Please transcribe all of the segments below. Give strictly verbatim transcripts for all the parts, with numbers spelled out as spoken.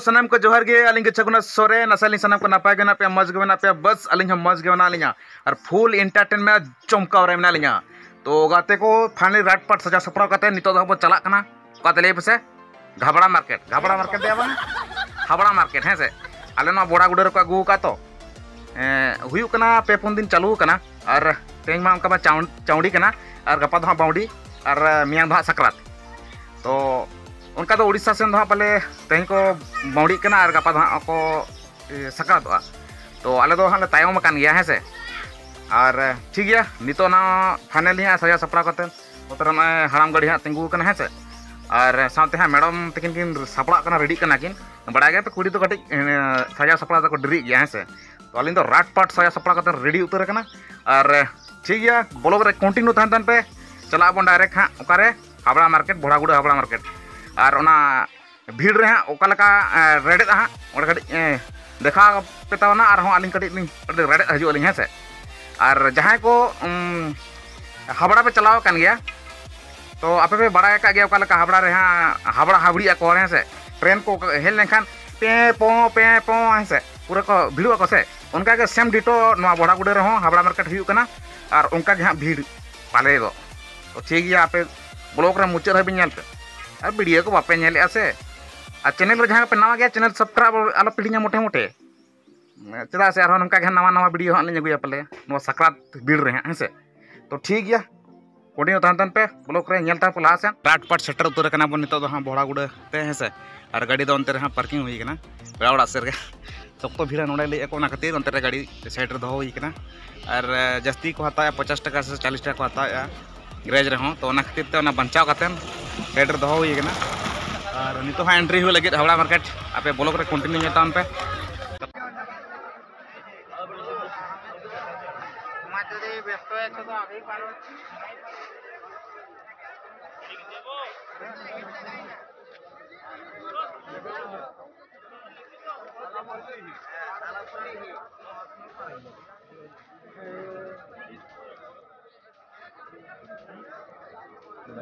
ᱥᱟᱱᱟᱢ ᱠᱚ ᱡᱚᱦᱟᱨ ᱜᱮ, ᱟᱹᱞᱤᱧ ᱜᱮ ᱪᱷᱟᱜᱩᱱᱟ ᱥᱚᱨᱮᱱ᱾ ᱟᱥᱟ ᱟᱹᱞᱤᱧ ᱥᱟᱱᱟᱢ ᱠᱚ ᱱᱟᱯᱟᱭ ᱜᱮ ᱢᱮᱱᱟᱜ ᱯᱮᱭᱟ, ᱢᱚᱡᱽ ᱜᱮ ᱢᱮᱱᱟᱜ ᱯᱮᱭᱟ, ᱵᱟᱥ ᱟᱹᱞᱤᱧ ᱦᱚᱸ ᱢᱚᱡᱽ ᱜᱮ ᱢᱮᱱᱟᱜ ᱞᱤᱧᱟ ᱟᱨ ᱯᱷᱩᱞ ᱮᱱᱴᱟᱨᱴᱮᱱᱢᱮᱱᱴ ᱪᱚᱢᱠᱟᱣ ᱨᱮ ᱢᱮᱱᱟᱜ ᱞᱤᱧᱟ᱾ ᱛᱚ ᱜᱟᱛᱮ ᱠᱚ, ᱯᱷᱟᱭᱱᱟᱞᱤ ᱨᱟᱴ ᱯᱟᱴ ᱥᱟᱡᱟᱣ ᱥᱟᱯᱲᱟᱣ ᱠᱟᱛᱮ ᱱᱤᱛᱚᱜ ᱫᱚ ᱦᱟᱸᱜ ᱵᱚᱱ ᱪᱟᱞᱟᱜ ᱠᱟᱱᱟ᱾ ᱚᱠᱟᱛᱮ ᱞᱟᱹᱭ ᱯᱮᱥᱮ? ᱜᱷᱟᱵᱲᱟ ᱢᱟᱨᱠᱮᱴ, ᱜᱷᱟᱵᱲᱟ ᱢᱟᱨᱠᱮᱴ ᱫᱚ ᱵᱟᱝ, ᱦᱟᱵᱲᱟ ᱢᱟᱨᱠᱮᱴ, ᱦᱮᱸ ᱥᱮ? ᱟᱞᱮ ᱱᱚᱣᱟ ᱵᱚᱲᱟᱜᱩᱰᱟᱹ ᱨᱮᱠᱚ ᱟᱹᱜᱩ ᱟᱠᱟᱫ ᱛᱚ᱾ ᱮᱸ, ᱦᱩᱭᱩᱜ ᱠᱟᱱᱟ ᱯᱮ ᱯᱩᱱ ᱫᱤᱱ ᱪᱟᱹᱞᱩ ᱟᱠᱟᱱᱟ, ᱟᱨ ᱛᱮᱦᱮᱧ ᱢᱟ ᱚᱱᱠᱟ ᱢᱟ ᱪᱟᱣ-, ᱪᱟᱣᱰᱤ ᱠᱟᱱᱟ, ᱟᱨ ᱜᱟᱯᱟ ᱫᱚ ᱦᱟᱸᱜ ᱵᱟᱹᱣᱰᱤ, ᱟᱨ ᱢᱮᱭᱟᱝ ᱫᱚ ᱦᱟᱸᱜ ᱥᱟᱠᱨᱟᱛ᱾ ᱛᱚ ᱚᱱᱠᱟ ᱫᱚ ᱩᱲᱤᱥᱥᱟ ᱥᱮᱱ ᱫᱚ ᱦᱟᱸᱜ ᱯᱟᱞᱮ ᱛᱮᱦᱮᱧ ᱠᱚ ᱵᱟᱹᱣᱰᱤᱜ ᱠᱟᱱᱟ ᱟᱨ ᱜᱟᱯᱟ ᱫᱚ ᱦᱟᱸᱜ ᱠᱚ, ᱮ, ᱥᱟᱠᱨᱟᱛᱚᱜᱼᱟ᱾ ᱛᱚ ᱟᱞᱮ ᱫᱚ ᱦᱟᱸᱜ ᱞᱮ ᱛᱟᱭᱚᱢ ᱟᱠᱟᱱ ᱜᱮᱭᱟ, ᱦᱮᱸ ᱥᱮ᱾ ᱟᱨ, ᱮ, ᱴᱷᱤᱠ ᱜᱮᱭᱟ, ᱱᱤᱛᱚᱜ ᱱᱟ ᱯᱷᱟᱭᱱᱟᱞᱤ ᱦᱟᱸᱜ ᱥᱟᱡᱟᱣ ᱥᱟᱯᱲᱟᱣ ᱠᱟᱛᱮ ᱱᱚᱛᱮ ᱨᱮ ᱱᱚᱜᱼᱚᱭ ᱦᱟᱲᱟᱢ ᱜᱟᱹᱰᱤ ᱦᱟᱸᱜ ᱛᱤᱸᱜᱩ ᱟᱠᱟᱱᱟ, ᱦᱮᱸ ᱥᱮ᱾ ᱟᱨ ᱥᱟᱶᱛᱮ ᱦᱟᱸᱜ ᱢᱮᱰᱚᱢ ᱛᱟᱹᱠᱤᱱ ᱠᱤᱱ ᱥᱟᱯᱲᱟᱜ ᱠᱟᱱᱟ, ᱨᱮᱰᱤᱜ ᱠᱟᱱᱟ ᱠᱤᱱ᱾ ᱵᱟᱲᱟᱭ ᱜᱮᱭᱟ ᱯᱮ, ᱠᱩᱲᱤ ᱫᱚ ᱠᱟᱹᱴᱤᱡ, ᱮ, ᱥᱟᱡᱟᱣ ᱥᱟᱯᱲᱟᱣ ᱫᱚᱠᱚ ᱰᱮᱨᱤᱜ ᱜᱮᱭᱟ, ᱦᱮᱸ ᱥᱮ᱾ ᱛᱚ ᱟᱹᱞᱤᱧ ᱫᱚ ᱨᱟᱴ ᱯᱟᱴ ᱥᱟᱡᱟᱣ ᱥᱟᱯᱲᱟᱣ ᱠᱟᱛᱮ ᱨᱮᱰᱤ ᱩᱛᱟᱹᱨ ᱟᱠᱟᱱᱟ᱾ ᱟᱨ, ᱮ, ᱴᱷᱤᱠ ᱜᱮᱭᱟ, ᱵᱞᱚᱜ ᱨᱮ ᱠᱚᱱᱴᱤᱱᱤᱭᱩ ᱛᱟᱦᱮᱱ ᱛᱟᱦᱮᱱ ᱯᱮ᱾ ᱪᱟᱞᱟᱜ ᱟᱵᱚᱱ ᱰᱟᱭᱨᱮᱠᱴ ᱦᱟᱸᱜ ᱚᱠᱟᱨᱮ? ᱦᱟᱵᱲᱟ ᱢᱟᱨᱠᱮᱴ, ᱵᱷᱚᱲᱟᱜᱩᱰᱟᱹ ᱦᱟᱵᱲᱟ ᱢᱟᱨᱠᱮᱴ᱾ ᱟᱨ ᱚᱱᱟ ᱵᱷᱤᱲ ᱨᱮ ᱦᱟᱸᱜ ᱚᱠᱟ ᱞᱮᱠᱟ, ᱮ, ᱨᱮᱰᱮᱫᱼᱟ ᱦᱟᱸᱜ, ᱚᱸᱰᱮ ᱠᱟᱹᱴᱤᱡ, ᱮ, ᱫᱮᱠᱷᱟᱣ ᱯᱮ ᱛᱟᱵᱚᱱᱟ᱾ ᱟᱨᱦᱚᱸ ᱟᱹᱞᱤᱧ ᱠᱟᱹᱴᱤᱡ ᱞᱤᱧ ᱠᱟᱹᱴᱤᱡ ᱨᱮᱰᱮᱫ ᱦᱤᱡᱩᱜ ᱟᱹᱞᱤᱧ, ᱦᱮᱸ ᱥᱮ᱾ ᱟᱨ ᱡᱟᱦᱟᱸᱭ ᱠᱚ, ᱩᱢ, ᱦᱟᱵᱲᱟ ᱯᱮ ᱪᱟᱞᱟᱣ ᱟᱠᱟᱱ ᱜᱮᱭᱟ, ᱛᱚ ᱟᱯᱮ ᱯᱮ ᱵᱟᱲᱟᱭ ᱟᱠᱟᱫ ᱜᱮᱭᱟ ᱚᱠᱟ ᱞᱮᱠᱟ ᱦᱟᱵᱲᱟ ᱨᱮ ᱦᱟᱸᱜ ᱦᱟᱵᱲᱟ ᱦᱟᱵᱲᱤᱜ ᱟᱠᱚ ᱦᱚᱲ, ᱦᱮᱸ ᱥᱮ᱾ ᱴᱨᱮᱱ ᱠᱚ ᱦᱮᱡ ᱞᱮᱱᱠᱷᱟᱱ ᱯᱮ ᱯᱚ ᱯᱮ ᱯᱚ, ᱦᱮᱸ ᱥᱮ, ᱯᱩᱨᱟᱹ ᱠᱚ ᱵᱷᱤᱲᱚᱜ ᱟᱠᱚ ᱥᱮ᱾ ᱚᱱᱠᱟ ᱜᱮ ᱥᱮᱢ ᱰᱤᱴᱳ ᱱᱚᱣᱟ ᱵᱚᱲᱟᱜᱩᱰᱟᱹ ᱨᱮᱦᱚᱸ ᱦᱟᱵᱲᱟ ᱢᱟᱨᱠᱮᱴ ᱦᱩᱭᱩᱜ ᱠᱟᱱᱟ, ᱟᱨ ᱚᱱᱠᱟ ᱜᱮ ᱦᱟᱸᱜ ᱵᱷᱤᱲ ᱯᱟᱞᱮ ᱫᱚ᱾ ᱛᱚ ᱴᱷᱤᱠ ᱜᱮᱭᱟ, ᱟᱯᱮ ᱵᱞᱚᱜ ᱨᱮ ᱢᱩᱪᱟᱹᱫ ᱦᱟᱹᱵᱤᱡ ᱧᱮᱞ ᱯᱮ, ᱟᱨ ᱵᱷᱤᱰᱤᱭᱳ ᱠᱚ ᱵᱟᱯᱮ ᱧᱮᱞᱮᱫᱼᱟ ᱥᱮ᱾ ᱟᱨ ᱪᱮᱱᱮᱞ ᱨᱮ ᱡᱟᱦᱟᱸᱭ ᱯᱮ ᱱᱟᱣᱟ ᱜᱮᱭᱟ, ᱪᱮᱱᱮᱞ ᱥᱟᱵᱥᱠᱨᱟᱭᱤᱵ ᱟᱞᱚ ᱯᱮ ᱦᱤᱲᱤᱧᱟ ᱢᱚᱴᱮ ᱢᱚᱴᱮ᱾ ᱪᱮᱫᱟᱜ ᱥᱮ ᱟᱨᱦᱚᱸ ᱱᱚᱝᱠᱟ ᱜᱮ ᱦᱟᱸᱜ ᱱᱟᱣᱟ ᱱᱟᱣᱟ ᱵᱷᱤᱰᱤᱭᱳ ᱦᱟᱸᱜ ᱞᱤᱧ ᱟᱹᱜᱩᱭᱟ ᱯᱟᱞᱮ ᱱᱚᱣᱟ ᱥᱟᱠᱨᱟᱛ ᱵᱷᱤᱲ ᱨᱮ ᱦᱟᱸᱜ, ᱦᱮᱸ ᱥᱮ᱾ ᱛᱚ ᱴᱷᱤᱠ ᱜᱮᱭᱟ, ᱠᱚᱱᱴᱤᱱᱤᱭᱩ ᱛᱟᱦᱮᱱ ᱛᱟᱦᱮᱱ ᱯᱮ ᱵᱞᱚᱜ ᱨᱮ, ᱧᱮᱞ ᱛᱟᱦᱮᱱ ᱯᱮ ᱞᱟᱦᱟ ᱥᱮᱱ᱾ ᱨᱟᱴ ᱯᱟᱴ ᱥᱮᱴᱮᱨ ᱩᱛᱟᱹᱨ ᱟᱠᱟᱱᱟ ᱵᱚᱱ ᱱᱤᱛᱚᱜ ᱫᱚ ᱦᱟᱸᱜ ᱵᱚᱲᱟᱜᱩᱰᱟᱹ ᱛᱮ, ᱦᱮᱸ ᱥᱮ᱾ ᱟᱨ ᱜᱟᱹᱰᱤ ᱫᱚ ᱚᱱᱛᱮ ᱨᱮ ᱦᱟᱸᱜ ᱯᱟᱨᱠᱤᱝ ᱦᱩᱭ ᱟᱠᱟᱱᱟ ᱯᱮᱲᱟ ᱚᱲᱟᱜ ᱥᱮᱫ ᱨᱮᱜᱮ᱾ ᱥᱚᱠᱛᱚ ᱵᱷᱤᱲᱟ ᱱᱚᱰᱮ ᱞᱟᱹᱭᱮᱫ ᱠᱚ, ᱚᱱᱟ ᱠᱷᱟᱹᱛᱤᱨ ᱚᱱᱛᱮ ᱨᱮ ᱜᱟᱹᱰᱤ ᱥᱟᱭᱤᱰ ᱨᱮ ᱫᱚᱦᱚ ᱦᱩᱭ ᱟᱠᱟᱱᱟ᱾ ᱟᱨ, ᱮ, ᱡᱟᱹᱥᱛᱤ ᱠᱚ ᱦᱟᱛᱟᱣᱮᱫᱼᱟ, ᱯᱚᱪᱟᱥ ᱴᱟᱠᱟ ᱥᱮ ᱪᱟᱞᱤᱥ ᱴᱟᱠᱟ ᱠᱚ ᱦᱟᱛᱟᱣᱮᱫᱼᱟ ᱜᱮᱨᱮᱡᱽ ᱨᱮᱦᱚᱸ᱾ ᱛᱚ ᱚᱱᱟ ᱠᱷᱟᱹᱛᱤᱨ ᱛᱮ ᱚᱱᱟ ᱵᱟᱧᱪᱟᱣ ᱠᱟᱛᱮᱫ ᱥᱟᱭᱤᱰ ᱨᱮ ᱫᱚᱦᱚ ᱦᱩᱭ ᱟᱠᱟᱱᱟ᱾ ᱟᱨ ᱱᱤᱛᱚᱜ ᱦᱟᱸᱜ ᱮᱱᱴᱨᱤ ᱦᱩᱭᱩᱜ ᱞᱟᱹᱜᱤᱫ ᱦᱟᱣᱲᱟ ᱢᱟᱨᱠᱮᱴ᱾ ᱟᱯᱮ ᱵᱞᱚᱜ ᱨᱮ ᱠᱚᱱᱴᱤᱱᱤᱭᱩ ᱧᱮᱞ ᱛᱟᱵᱚᱱ ᱯᱮ᱾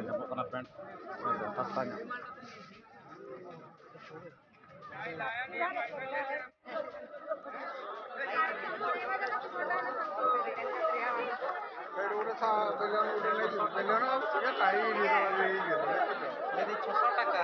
ᱧᱟᱢᱚᱜ ᱠᱟᱱᱟ ᱯᱮᱱᱴ ᱥᱟᱥᱛᱟ ᱧᱚᱜ᱾ ᱞᱟᱹᱭᱫᱟᱹᱧ ᱪᱷᱚᱥᱚ ᱴᱟᱠᱟ᱾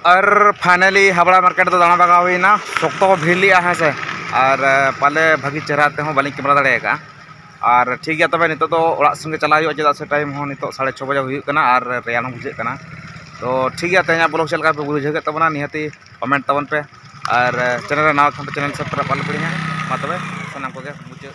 ᱟᱨ finally ᱦᱟᱵᱲᱟ ᱢᱟᱨᱠᱮᱴ ᱫᱚ ᱫᱟᱬᱟ ᱵᱟᱜᱟᱣ ᱦᱩᱭᱱᱟ᱾ ᱥᱚᱠᱛᱚ ᱠᱚ ᱵᱷᱤᱲ ᱞᱮᱜᱼᱟ, ᱦᱮᱸ ᱥᱮ, ᱟᱨ, ᱟᱸ, ᱯᱟᱞᱮ ᱵᱷᱟᱹᱜᱤ ᱪᱮᱦᱨᱟ ᱛᱮᱦᱚᱸ ᱵᱟᱹᱞᱤᱧ ᱠᱮᱢᱮᱨᱟ ᱫᱟᱲᱮ ᱟᱠᱟᱫᱼᱟ᱾ ᱟᱨ ᱴᱷᱤᱠ ᱜᱮᱭᱟ, ᱛᱚᱵᱮ ᱱᱤᱛᱚᱜ ᱫᱚ ᱚᱲᱟᱜ ᱥᱮᱱ ᱜᱮ ᱪᱟᱞᱟᱜ ᱦᱩᱭᱩᱜᱼᱟ, ᱪᱮᱫᱟᱜ ᱥᱮ time ᱦᱚᱸ ᱱᱤᱛᱚᱜ ᱥᱟᱲᱮ ᱪᱷᱚ ᱵᱟᱡᱮ ᱦᱩᱭᱩᱜ ᱠᱟᱱᱟ ᱟᱨ ᱨᱮᱭᱟᱲ ᱦᱚᱸ ᱵᱩᱡᱷᱟᱹᱜ ᱠᱟᱱᱟ᱾ ᱛᱚ ᱴᱷᱤᱠ ᱜᱮᱭᱟ, ᱛᱮᱦᱮᱧᱟᱜ vlog ᱪᱮᱫ ᱞᱮᱠᱟ ᱯᱮ ᱵᱩᱡᱷᱟᱹᱣ ᱠᱮᱫ ᱛᱟᱵᱚᱱᱟ, ᱱᱤᱦᱟᱹᱛᱤ comment ᱛᱟᱵᱚᱱ ᱯᱮ, ᱟᱨ channel ᱨᱮ ᱱᱟᱣᱟ ᱠᱷᱟᱱ ᱯᱮ channel subscribe ᱟᱞᱚ ᱯᱮ ᱦᱤᱲᱤᱧᱟ᱾ ᱢᱟ ᱛᱚᱵᱮ ᱥᱟᱱᱟᱢ ᱠᱚᱜᱮ ᱢᱩᱪᱟᱹᱫ